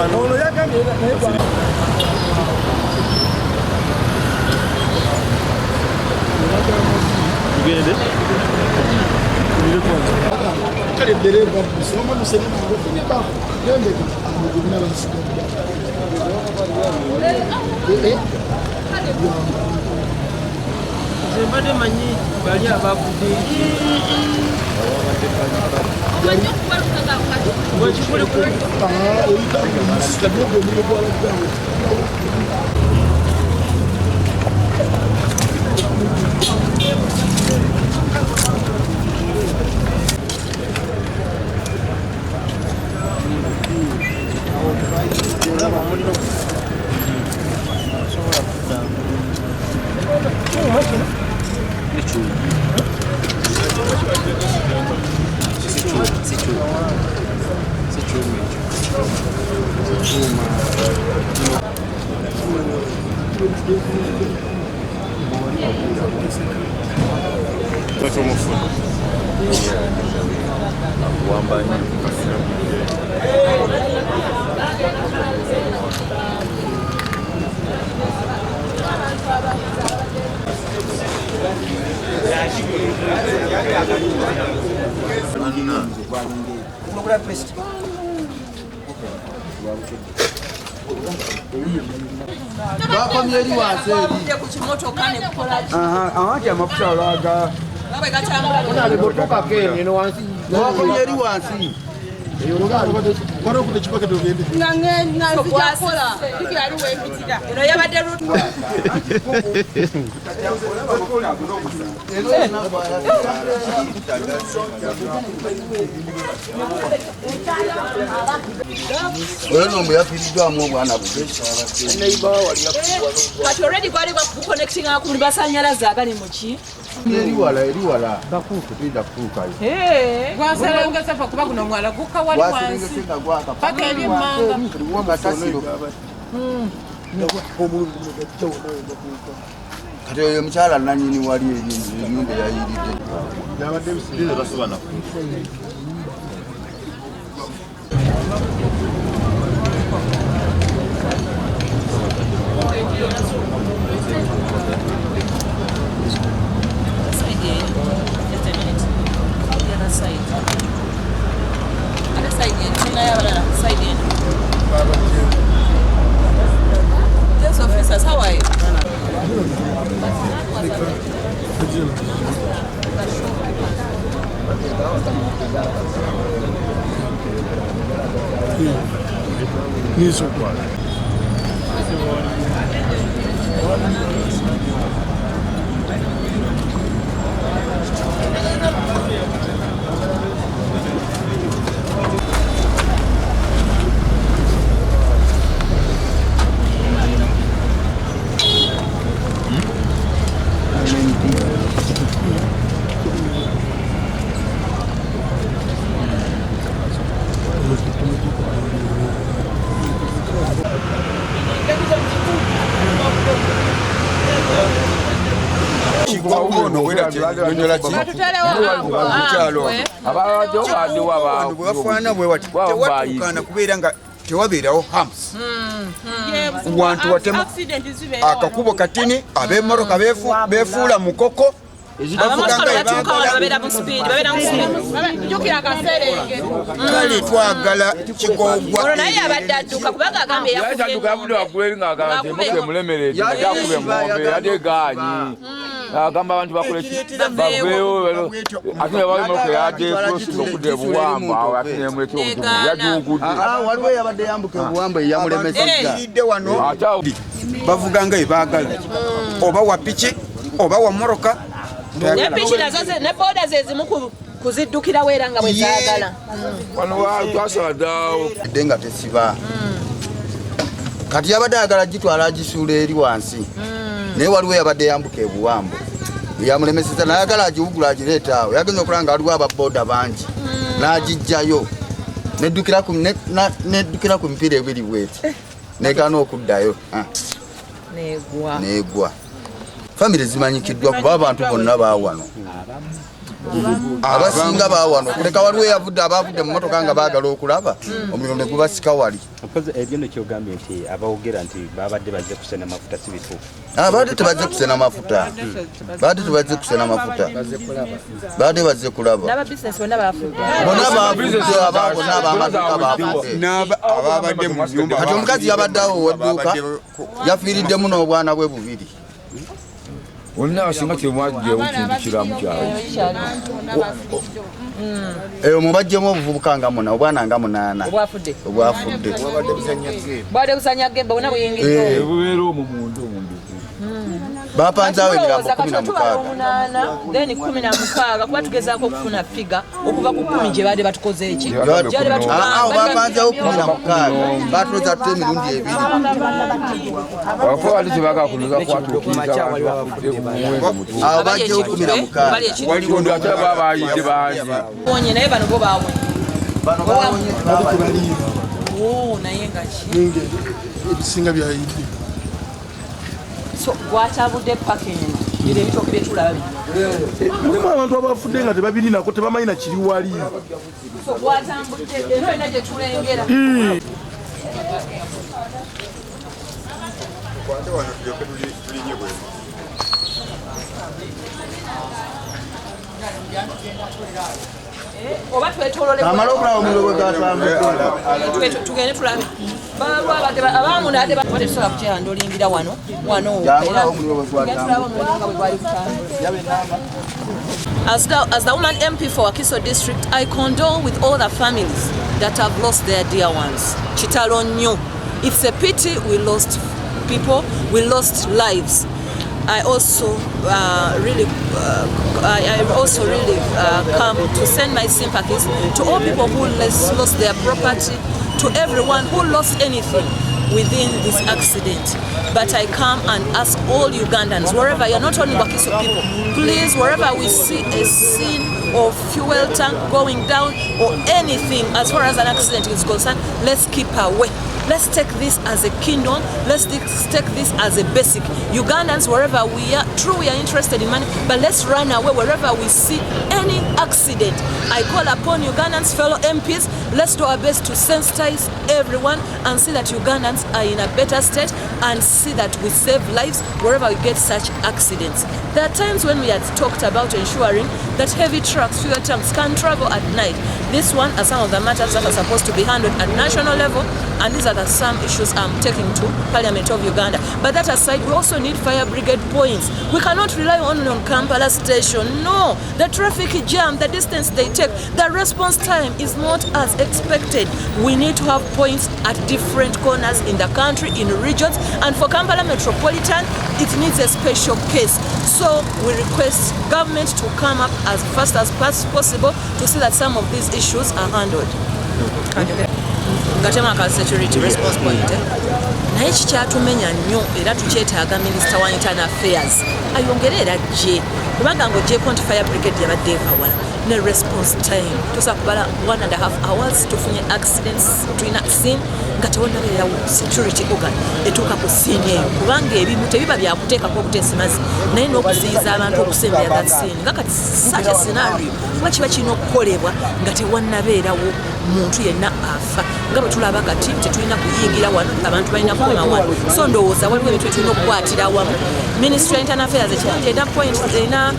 Ono yagambye naye. Tugende. Kale ddereeva musoma musene ngendeka amugumina basigadde. Nze mbadde manyi bali abavudde. Oyita omuliro gwalaggawo. Bakomye eri wansi eri. Ku kimotoka ne kukola ki? Anti amafuta olaga. Nga bwe gatambula. Bakomye eri wansi. Waliwo okudda ekipaketi ogende. Nga nzija kukola. Jjukira ali wempitira. Eno yabadde route. Oyo nno mbu yafiiriddwamu obwana bwe. Kati already gwali guconnectinga ku masannyalaze agali mu ki? Eri wala, eri wala. Tetuyinza kutuukayo. Gwaserengese ffe kuba guno omwala gukka wali wansi. Gwaserengese nga gwaka. Paka eri emmanga. Kasasiro. Kati oyo omukyala nannyini wali eri ennyumba eyayiridde. Side eri. Just a minute. The other side. Other side eno. Tulinayo abalala. Side eno. Yes, officers, how are you? Nizo. Bwe bafaanana bwe bati tewatuukaana kubeera nga tewabeerawo humps. Wantu watema akakubo katini, ab'emmotoka beefuula mukoko, bavuga Abamotoka nga batuuka wano bebaagala. babeera mu speed, babeera mu speed. Jjukira akaserenge. Kale twagala Kigoogwa. Ono naye abadde adduka kubanga agambye yakubye Yadduka yavudde waggulu eri ng'agamba nti emmotoka emulemeredde nga gyakuba eng'ombe yadde egaanyi. Agamba abantu bakole ki? Baveewo, ate ne bawa emmotoka eyadde ecrossinga okudda e Buwambo awo, ate nemuleetera obuzibu yagiwugudde. Waliwo eyabadde yambuka ebuwambo eyamulemesezza. Wano Ate awo bavuga nga bebaagala, oba wa piki oba wa mmotoka. Ne piki nazo ne boda ze zimu kuziddukirawo era nga bwe zaagala. Wano twasala dda. Edde nga tesiba. Kati yabadde ayagala gitwala agisuula eri wansi, naye waliwo eyabadde yambuka ebuwambo yamulemeseza, nayagala agiwugula agireeta awo. Yagenza okulaba nga waliwo ababoda bangi, n'agijjayo neddukira ku mipiira ebiri bweti, negaana okuddayo. Ah, Negwa. Negwa. Famire zimanyikiddwa kuba abantu bonna baawano. Abasinga bawano kuleka waliwo eyavudde abavudde mu motoka nga baagala okulaba omuliro ne gubasika wali. Ebyo kyogambye nti abawogera nti babadde bazze kusena mafuta si bituufu. Abadde tebazze kusena mafuta, badde tebazze kusena mafuta, badde bazze kulaba. Bonna bafudde, bonna bafudde, abamaduka bafudde, ababadde mu nnyumba. Kati omukazi yabadde awo ow'edduuka yafiiriddemu n'obwana bwe bubiri. Bonna abasinga temwajjewo kintu kiramu kyalo. Eyo mubajjemu obuvubuka nga muna obwana nga munaana obwafudde obwafudde bwadde busanya gemba bonna buyingidde bubeera omwo munda omwo. Bapanzaawo emirambo 16 then 16 kuba tugezaako okufuna figa okuva ku 10 gye baadde batukoze eki. Bapanzaawo 16 batuloza tute emirundi ebiri. Wakuba wali tebagala kunoza kwatuukiriza abantu bafudde ku muwendo mutuufu. Awo bajjewo 16. Waliwo ate babayidde bangi. Wonye naye bano bo bawonye. Bano bawonye. Naye nga ki? Ebisinga byayidde. So gwatabudde parking bino ebitooke byetulaba bino. Mulimu abantu abafudde nga tebabirinako tebamanyi na kiri wali. So gwatambudde eno yonna gye tulengera. Oba twetolole amala okulaba omuliro gwe gwatambudde. Tugende tulabe. Abamu nadde tetusobola kukyehandolingira wano wano. As the woman MP for Wakiso District, I condole with all the families that have lost their dear ones. Kitalo nnyo. It's a pity we lost people, we lost lives. I also really come to send my sympathies to all people who lost their property, to everyone who lost anything within this accident. But I come and ask all Ugandans, wherever you're, not only Wakiso people, please, wherever we see a scene of fuel tank going down or anything as far as an accident is concerned, let's keep away. Let's take this as a kingdom. Let's take this as a basic. Ugandans, wherever we are, true, we are interested in money, but let's run away wherever we see any accident. I call upon Ugandans, fellow MPs, let's do our best to sensitize everyone and see that Ugandans are in a better state and see that we save lives wherever we get such accidents. There are times when we had talked about ensuring that heavy trucks, fuel tanks can travel at night. This one are some of the matters that are supposed to be handled at national level, and these are the some issues I'm taking to Parliament of Uganda. But that aside, we also need fire brigade points. We cannot rely only on Kampala station. No, the traffic jam, the distance they take, the response time is not as expected. We need to have points at different corners in the country, in regions, and for Kampala Metropolitan, it needs a special case. So we request government to come up as fast as possible to see that some of these issues are handled. Ngatemaka security response point. Naye kikyatumenya nnyo era tukyetaaga Minister wa Internal Affairs ayongere era gye, kubanga ng'ogyeko nti fire brigade yabadde eva wala ne response time tosobola kubala 1.5 hours tufunye accidents, tulina scene nga tewannabeerawo security organ etuuka ku scene eyo, kubanga ebimu tebiba byakuteekako obuteesi mazzi naye n'okuziyiza abantu okusembera that scene. Nga kati such a scenario kuba kiba kirina okukolebwa nga tewannabeerawo muntu yenna afa. Nga bwe tulaba kati tetulina kuyingira wano, abantu balina kukoma wano. So ndowooza waliwo ebintu byetulina okukwatira awamu. Ministry ya Internal Affairs ekirungi erina point, erina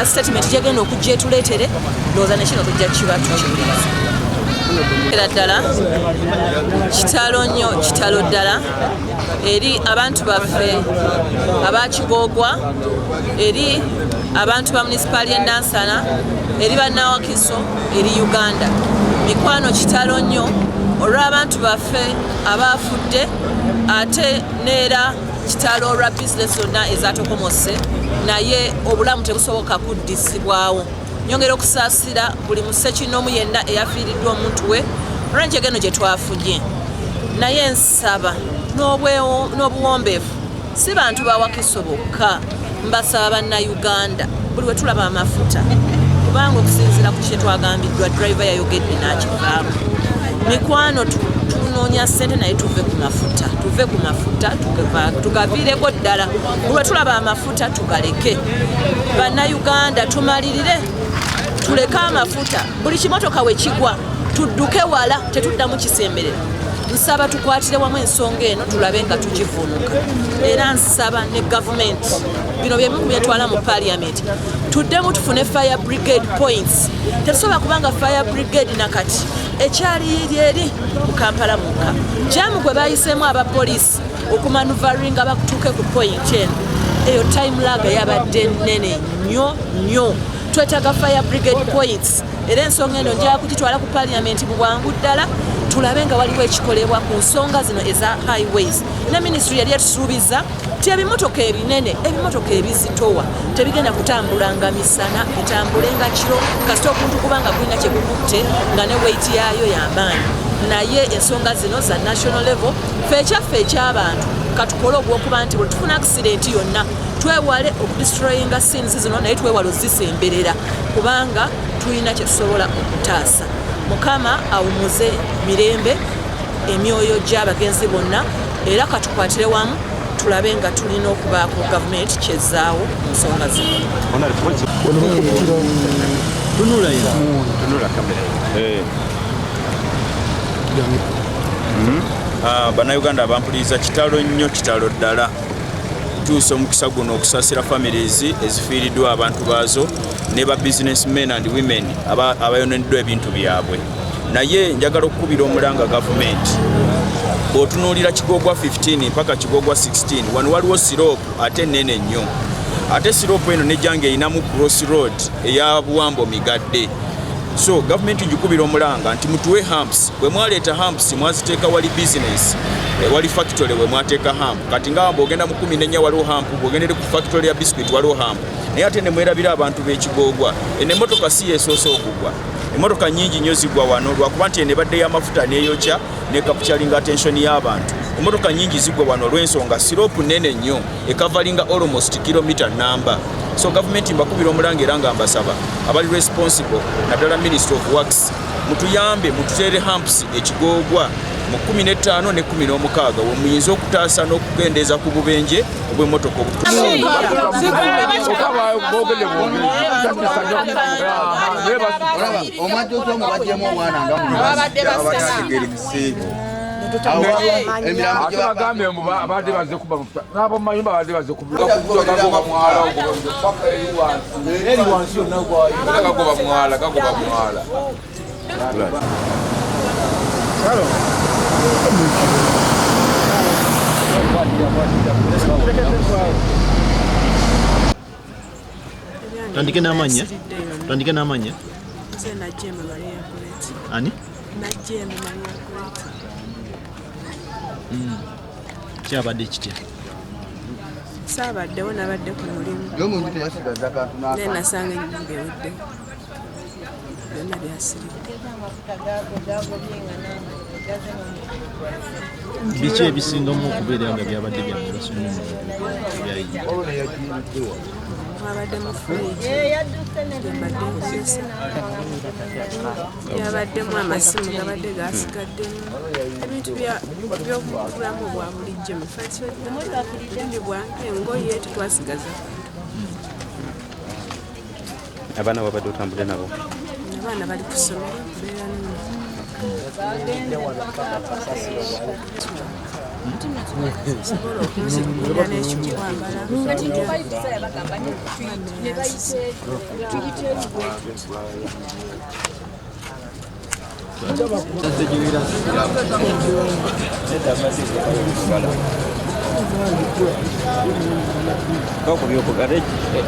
statement gyegenda okujja etuleetere, ndowooza nekino tujja kiba tukiwuliriza. Era ddala kitalo nnyo, kitalo ddala eri abantu baffe abakigoogwa, eri abantu ba munisipaali y'e Nansana, eri bannawakiso, eri Uganda. Mikwano kitalo nnyo olw'abantu baffe abaafudde, ate neera kitalo olwa bizinesi zonna ezatokomose, naye obulamu tebusoboka kuddisibwawo. Nyongera okusaasira buli musekinoomu yenna eyafiiriddwa omuntu we olw'enjega eno gye twafunye, naye nsaba n'obuwombeefu, si bantu ba Wakiso bokka, mbasaba bannayuganda buli we tulaba amafuta, kubanga okusinziira ku kye twagambiddwa driver yayogedde n'akivaamu. Mikwano tunoonya ssente naye tuve ku mafuta, tuve ku mafuta, tugaviireko ddala. Buli lwe tulaba amafuta tugaleke. Bannayuganda tumalirire Tuleke amafuta, buli kimotoka we kigwa tudduke wala, tetuddamu kisemberera. Nsaba tukwatire wamu ensonga eno tulabe nga tugivuunuka. Era nsaba ne gavumenti, bino bye bimu byetwala mu parliament, tuddemu tufune fire brigade points. Tetusobola kubanga fire brigade nakati ekyali eri mu Kampala mwokka. Jam gwe bayiseemu abapoliisi okumanuvaringa batuuke ku point eno, eyo time lag yabadde nnene nnyo nnyo. Twetaaga fire brigade points, era ensonga eno njala kugitwala ku parliament mu bwangu ddala, tulabe nga waliwo ekikolebwa ku nsonga zino eza highways. Ne ministry yali etusuubiza nti ebimotoka ebinene, ebimotoka ebizitowa tebigenda kutambulanga misana, bitambulenga kiro, kasita omuntu kubanga gulina kye gukutte nga ne weight yaayo y'amaanyi. Naye ensonga zino za national level, ffe ekyaffe eky'abantu katukole ogw'okuba nti bwe tufuna accident yonna twewale okudestroyinga scenes zino, naye twewale ozisemberera kubanga tulina kye tusobola okutaasa. Mukama awumuze mirembe emyoyo gy'abagenzi bonna, era katukwatire wamu tulabe nga tulina okubaako gavumenti kyezaawo mu nsonga zino. Bannayuganda abampuliriza, kitalo nnyo, kitalo ddala. Tuusa omukisa guno okusaasira families ezifiiriddwa abantu baazo ne ba businessmen and women abayononeddwa ebintu byabwe. Naye njagala okukubira omulanga gavumenti. Bw'otunuulira Kigogwa 15 mpaka Kigogwa 16, wano waliwo slope ate nene nnyo, ate slope eno nejjanga erinamu cross road eya Buwambo Migadde. So gavumenti ngikubira omulanga nti mutuwe humps. Bwe mwaleeta humps mwaziteeka wali business, wali factory we mwateeka hump. Kati nga bw'ogenda mu 14 waliwo hump, bw'ogendere ku factory ya biscuit waliwo hump, naye ate ne mwerabira abantu b'Ekigogwa. Eno emmotoka si yeesoose okugwa, emmotoka nnyingi nnyo zigwa wano, lwakuba nti eno ebadde y'amafuta neeyokya necapturinga attention y'abantu. Emmotoka nnyingi zigwa wano olw'ensonga slope nene nnyo ecoveringa almost kilomita namba. So gavumenti mbakubira omulanga era nga mbasaba abali responsible, naddala Ministry of Works, mutuyambe mututeere humps Ekigogwa mu 15 ne 16, we muyinza okutaasa n'okukendeeza ku bubenje obw'emmotoka. Boogedde bwogezi. Omwajjuza omwo bajjemu omwana nga Abatategerekise. Emirambo. Ate bagambye mbu abadde bazze kuba mafuta n'ab'omu mayumba, abadde bazze kugagoba mwala ogwo paka eri wansi, eri wansi yonna gwayo. Gagoba mwala, gagoba mwala. Tandike n'amannya. Tandike n'amannya. Nze Najjembe Maria Goretti. Ani? Najjembe Maria Goretti. Kyabadde kitya? Saabaddewo, nabadde ku mulimu. Y'omuntu teyasigaza kantu. Naye N'aka nasanga ennyumba eweddewo, byonna byasiridde. Biki ebisingamu okubeera nga byabadde bya mugaso nnyo mu byayiye? Mwabaddemu fridge gyembadde nkozesa, byabaddemu amasimu gabadde gasigaddemu, ebintu byobulamu obwa bulijjo, mifaliso bwange, engoye, tetwasigaza. Abaana babadde otambudde nabo? Abaana bali ku ssomero, mbeera nno. Sobola okunzigulira n'ekyokwambala.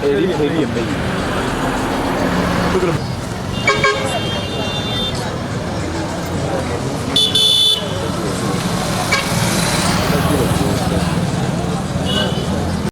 Eri emmere.